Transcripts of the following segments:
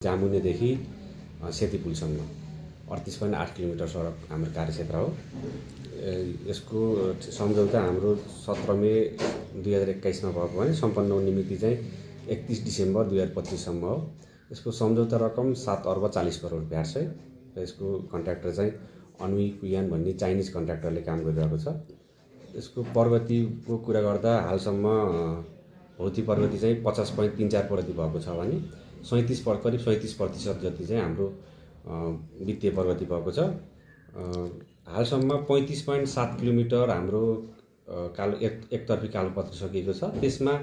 जामुनेदेखि Seti पुलसम्म 38.8 kilometre सडक हाम्रो कार्यक्षेत्र हो। यसको सम्झौता हाम्रो 17 मे 2021 मा भएको भने सम्पन्न हुने मिति चाहिँ 31 डिसेम्बर 2025 सम्म हो। यसको सम्झौता रकम 7 अर्ब 40 करोड रुपैयाँ छ। र यसको कन्ट्र्याक्टर चाहिँ अनुई कुयान भन्ने चाइनिज कन्ट्र्याक्टरले काम गरिरहेको छ। यसको प्रगतिको कुरा गर्दा हालसम्म भौतिक प्रगति चाहिँ 50.34 प्रगति भएको छ भने करिब 37% जति चाहिँ हाम्रो वित्तीय प्रगति भएको छ। हालसम्म 35.7 किलोमिटर हाम्रो एकतर्फी कालोपत्री सकिएको छ। त्यसमा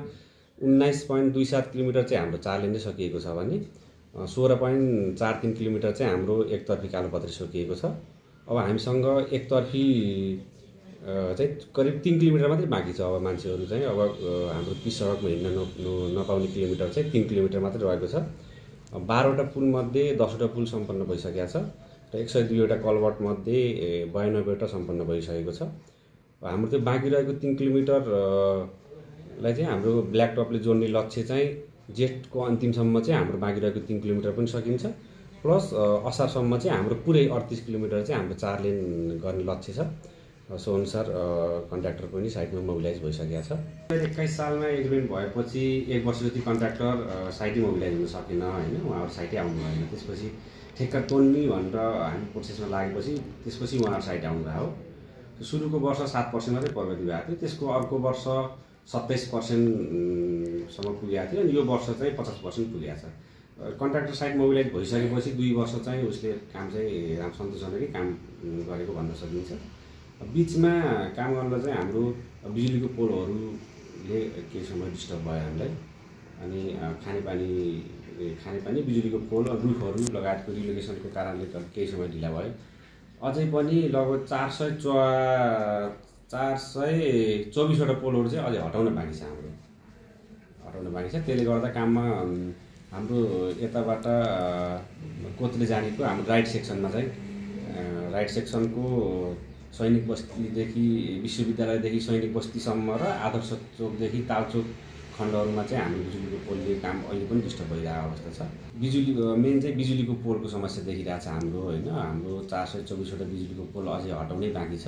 19.27 किलोमिटर चाहिँ हाम्रो 4 लेन सकिएको छ भने 16.43 किलोमिटर चाहिँ हाम्रो एकतर्फी कालोपत्री सकिएको छ। अब हामीसँग एकतर्फी चाहिँ करिब 3 किलोमिटर मात्रै बाँकी छ। अब मान्छेहरू चाहिँ अब हाम्रो पिच सडकमा हिँड्न नपाउने किलोमिटर चाहिँ 3 किलोमिटर मात्रै रहेको छ। 12वटा पुल मध्ये 10वटा पुल सम्पन्न भइसकेको छ र 102वटा कलभर्ट मध्ये 92वटा सम्पन्न भइसकेको छ। हाम्रो त्यो बाँकी रहेको 3 किलोमिटरलाई चाहिँ हाम्रो ब्ल्याक टपले जोड्ने लक्ष्य चाहिँ जेठको अन्तिमसम्म चाहिँ हाम्रो बाँकी रहेको 3 किलोमिटर पनि सकिन्छ, प्लस असारसम्म चाहिँ हाम्रो पुरै 38 किलोमिटर चाहिँ हाम्रो 4 लेन गर्ने लक्ष्य छ। सो अनुसार कन्ट्र्याक्टर पनि साइटमा मोबिलाइज भइसकेको छ। 2021 सालमा एग्रिमेन्ट भएपछि 1 वर्ष जति कन्ट्र्याक्टर साइटै मोबिलाइज हुन सकेन हैन, उहाँहरू साइटै आउनु भएन। त्यसपछि ठेक्का तोड्ने भनेर हामी प्रोसेसमा लागेपछि त्यसपछि उहाँहरू साइट आउनुभयो हो। सुरुको वर्ष 7% मात्रै प्रगति भएको थियो, त्यसको अर्को वर्ष 27% सम्म पुगेको थियो अनि यो वर्ष चाहिँ 50% पुगेको छ। कन्ट्र्याक्टर साइट मोबिलाइज भइसकेपछि 2 वर्ष चाहिँ उसले काम चाहिँ सन्तोषजनकै काम गरेको भन्न सकिन्छ। बीचमा काम गर्न चाहिँ हाम्रो बिजुलीको पोलहरूले केही समय डिस्टर्ब भयो हामीलाई अनि खानेपानी बिजुलीको पोल रुखहरू लगायतको रिलोकेसनको कारणले केही समय ढिला भयो। अझै पनि लगभग 424वटा पोलहरू चाहिँ अझै हटाउन बाँकी छ। त्यसले गर्दा काममा हाम्रो यताबाट कोतले जानेको हाम्रो राइट सेक्सनमा चाहिँ राइट सेक्सनको सैनिक बस्तीदेखि विश्वविद्यालयदेखि सैनिक बस्तीसम्म र आदर्श चोकदेखि तालचोक खण्डहरूमा चाहिँ हाम्रो बिजुलीको पोलले काम अहिले पनि डिस्टर्ब भइरहेको अवस्था छ। मेन चाहिँ बिजुलीको पोलको समस्या देखिरहेको छ हाम्रो हैन। हाम्रो 424वटा बिजुलीको पोल अझै हटाउनै बाँकी छ।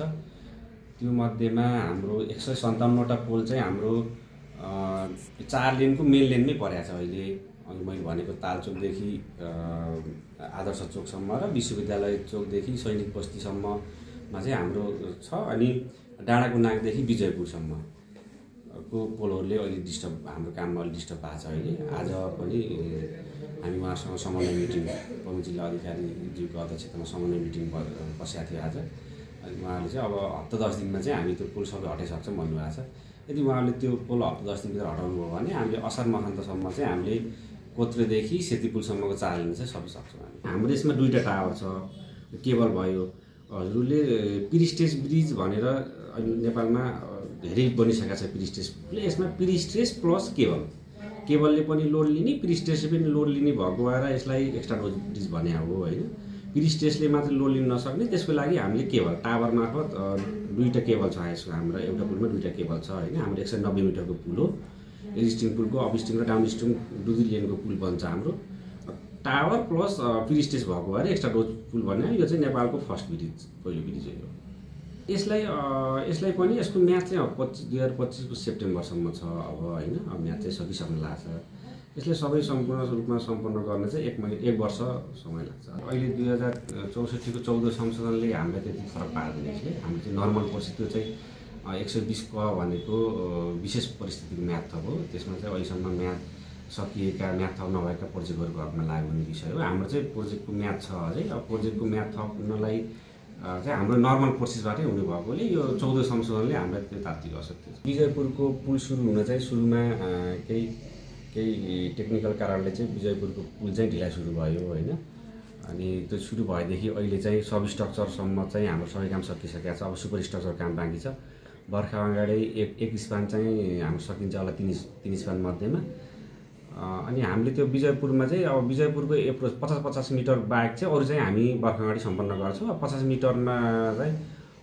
त्यो मध्येमा हाम्रो 157वटा पोल चाहिँ हाम्रो 4 लेनको मेन लेनमै परेको छ अहिले। अनि मैले भनेको तालचोकदेखि आदर्श चोकसम्म र विश्वविद्यालय चोकदेखि सैनिक बस्तीसम्ममा चाहिँ हाम्रो छ। अनि डाँडाको नागदेखि विजयपुरसम्म को पोलहरूले अलि डिस्टर्ब हाम्रो काममा अलि डिस्टर्ब भएको छ अहिले। आज पनि हामी उहाँसँग समन्वय मिटिङ प्रमुख जिल्ला अधिकारीज्यूको अध्यक्षतामा समन्वय मिटिङ बसेको थियो आज। अनि उहाँहरूले चाहिँ अब हप्ता 10 दिनमा चाहिँ हामी त्यो पोल सबै हटाइसक्छौँ भन्नुभएको छ। यदि उहाँहरूले त्यो पोल हप्ता 10 दिनभित्र हटाउनु भयो भने हामीले असार मसान्तसम्म चाहिँ हामीले कोत्रेदेखि सेती पुलसम्मको 4 लेन चाहिँ सबै सक्छौँ। हाम्रो देशमा 2टा टावर छ, केबल भयो। हजुरले प्रिस्टेज ब्रिज भनेर नेपालमा धेरै बनिसकेको छ। प्रिस्टेजले यसमा प्रिस्टेज प्लस केबलले पनि लोड लिने, प्रिस्टेजले पनि लोड लिने भएको भएर यसलाई एक्स्ट्रा ब्रिज भने हो हैन। प्रिस्टेजले मात्र लोड लिन नसक्ने, त्यसको लागि हामीले केबल टावर मार्फत 2टा केबल छ। यसको हाम्रो एउटा पुलमा 2टा केबल छ हैन। हाम्रो 190 मिटरको पुल हो। एक्जिस्टिङ पुलको अपस्ट्रिम र डाउनस्ट्रिम 2 लेनको पुल बन्छ हाम्रो। टावर प्लस प्रिस्टेज भएको भएर एक्स्ट्रा रोज पुल भन्ने यो चाहिँ नेपालको फर्स्ट ब्रिज, पहिलो ब्रिज हो। यसलाई पनि यसको म्याच चाहिँ 2025 को सेप्टेम्बरसम्म छ अब हैन। अब म्याच चाहिँ सकिसक्न लाग्छ। यसलाई सबै सम्पूर्ण रूपमा सम्पन्न गर्न चाहिँ 1 वर्ष समय लाग्छ। अहिले 2064 को 14 संशोधनले हामीलाई त्यति फरक पार्दैन। यसले हाम्रो चाहिँ नर्मल परिस्थिति चाहिँ 120 क भनेको विशेष परिस्थितिको म्याद थप हो। त्यसमा चाहिँ अहिलेसम्म म्याद सकिएका म्याद थप नभएका प्रोजेक्टहरूको हकमा लागु हुने विषय हो। हाम्रो चाहिँ प्रोजेक्टको म्याद छ अझै। अब प्रोजेक्टको म्याद थप्नलाई चाहिँ हाम्रो नर्मल प्रोसेसबाटै हुने भएकोले यो 14 संशोधनले हामीलाई त्यो तात्तिक असर थियो। विजयपुरको पुल सुरु हुन चाहिँ सुरुमा केही टेक्निकल कारणले चाहिँ विजयपुरको पुल चाहिँ ढिला सुरु भयो हैन। अनि त्यो सुरु भएदेखि अहिले चाहिँ सब स्ट्रक्चरसम्म चाहिँ हाम्रो सबै काम सकिसकेको छ। अब सुपर स्ट्रक्चर काम बाँकी छ। बर्खा अगाडि एक स्पान चाहिँ हाम्रो सकिन्छ होला 3 स्पान मध्येमा। अनि हामीले त्यो विजयपुरमा चाहिँ अब विजयपुरको एप्रोच 50 मिटर बाहेक चाहिँ अरू चाहिँ हामी बर्खा अगाडि सम्पन्न गर्छौँ। 50 मिटरमा चाहिँ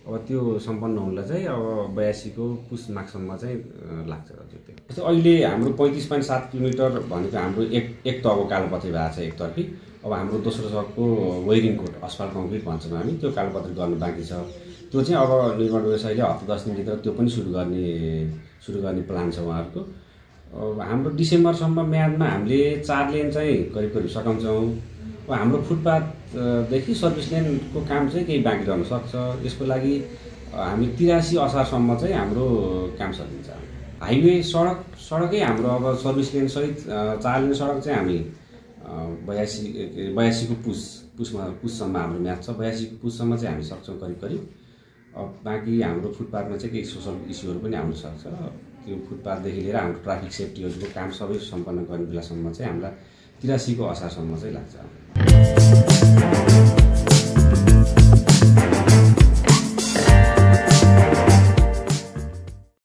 अब त्यो सम्पन्न हुनलाई चाहिँ अब 82 को पुस माघसम्म चाहिँ लाग्छ हजुर। त्यो जस्तै अहिले हाम्रो 35.7 किलोमिटर भनेको हाम्रो एक तहको कालोपत्री भएको छ एकतर्फी। अब हाम्रो दोस्रो तहको वेयरिङ कोड अस्फाल्ट कङ्क्रिट भन्छौँ हामी, त्यो कालोपत्री गर्नु बाँकी छ। त्यो चाहिँ अब निर्माण व्यवसायले हप्ता 10 दिनभित्र त्यो पनि सुरु गर्ने प्लान छ उहाँहरूको। हाम्रो डिसेम्बरसम्म म्यादमा हामीले 4 लेन चाहिँ करिब सकाउँछौँ। अब हाम्रो फुटपाथदेखि सर्भिस लेनको काम चाहिँ केही बाँकी रहन सक्छ। यसको लागि हामी 83 असारसम्म चाहिँ हाम्रो काम सकिन्छ। हाइवे सडकै हाम्रो अब सर्भिस लेन सहित 4 लेन सडक चाहिँ हामी 82 को पुससम्म हाम्रो म्याद छ। 82 को पुससम्म चाहिँ हामी सक्छौँ करिब। अब बाँकी हाम्रो फुटपाथमा चाहिँ केही सोसल इस्युहरू पनि आउन सक्छ। त्यो फुटपाथदेखि लिएर हाम्रो ट्राफिक सेफ्टीहरूको काम सबै सम्पन्न गर्ने बेलासम्म चाहिँ हामीलाई 83 को असारसम्म चाहिँ लाग्छ।